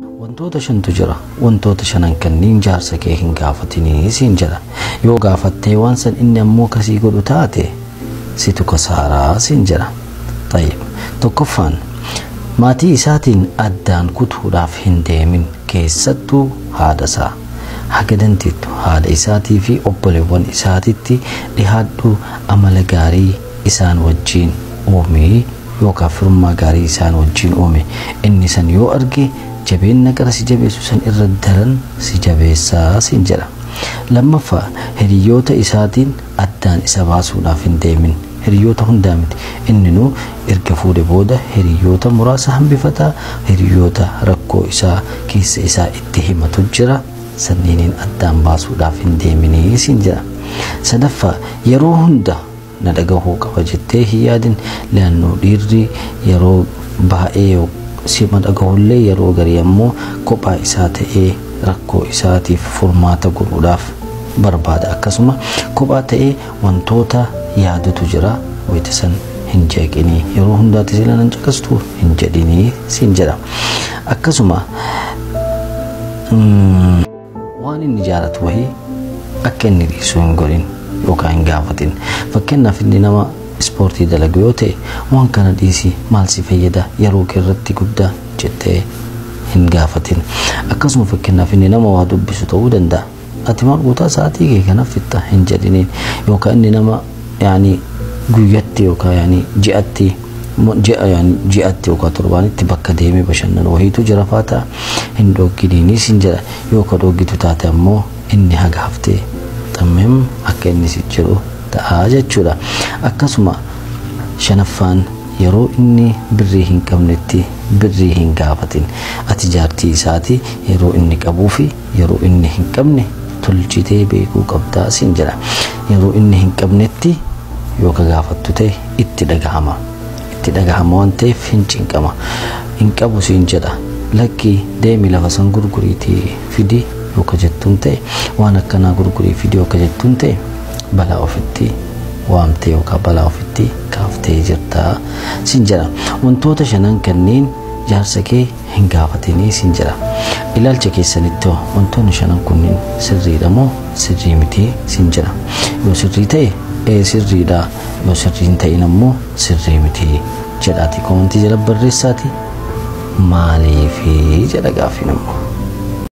Wantoota shantu jira. Wantoota shanan kanneen jaarsa kee hin gaafatinii siin jedha. Yoo gaafattee waan san inni ammoo kasii godhu taate, situ kasaaraa siin jedha. Tayyib. Tokkoffaan, maatii isaatiin addaan kutuudhaaf hin deemin, keessattuu haadha isaa. Haga dandeettu haadha isaatii fi obboleewwan isaatitti dhihaadhu, amala gaarii isaan wajjiin uumii yookaan firummaa gaarii isaan wajjiin uume. Inni san yoo arge, jabeenna qara si jabeessu san irra daran si jabeessaa siin jedha. Lammaffaa, hiriyoota isaatiin addaan isa baasuudhaaf hin deemin. Hiriyoota hundaa miti. Inninuu erga fuudhe booda hiriyoota muraasa hambifataa, hiriyoota rakkoo isaa keessa isaa itti himatu jira. Sanniiniin addaan baasuudhaaf hin deeminii siin jedha. Sadaffaa, yeroo hunda na dhagahuu qaba jettee hin yaadin. Leannoo dhiirri yeroo baay'ee sima dhagahullee, yeroo garii ammoo kophaa isaa ta'ee rakkoo isaatiif furmaata godhuudhaaf barbaada. Akkasuma kophaa ta'ee wantoota yaadutu jira. Wayita san hin jeeqinii. Yeroo hundaati sila nan caqastu hin jedhinii siin jedha. Akkasuma waan inni jaalatu wahii akka inni dhiisu hin godhin yookaan hin gaafatin. Fakkeenyaaf, inni nama ispoortii dalagu yoo ta'e, waan kana dhiisi, maal si fayyada, yeroo kee irratti guddaa jettee hin gaafatin. Akkasuma fakkeenyaaf inni nama waa dubbisu ta'uu danda'a. Ati maal gootaa, sa'aatii kee kanaaf fixxa hin jedhiniin. Yookaan inni nama yaani guyyatti yookaan yaani ji'atti, ji'a yaani ji'atti yookaan torbaanitti bakka deemee bashannanu wahiitu jira faa ta'a, hin dhogginiinis hin jedha. Yookaan dhoggitu taate ammoo inni haga haftee xammem akka inni si jedhu ta'a jechuudha. Akkasuma shanaffaan, yeroo inni birrii hin qabnetti birrii hin gaafatin. Ati jaartii isaati, yeroo inni qabuu fi yeroo inni hin qabne tolchitee beekuu qabdaa siin jedha. Yeroo inni hin qabnetti yoo ka gaafattu ta'e itti dhagahama. Itti dhagahama waan ta'eef hin cinqama. Hin qabu siin jedha. Lakki, deemi lafa san gurguriitii fidi yoo ka jettuun ta'e, waan akkanaa gurgurii fidi yoo ka jettuun ta'e, balaa ofitti waamtee yookaan balaa ofitti kaaftee jirta siin jedha. Wantoota shanan kanneen jaarsa kee hin gaafatinii siin jedha. Ilaalcha keessanitti wantoonni shanan kunniin sirriidha moo sirrii miti siin jedha. Yoo sirrii ta'e ee sirriidha, yoo sirrii hin ta'in ammoo sirrii miti jedhaati koomantii jala barreessaati. Maaliifi jedha gaaffiin ammoo.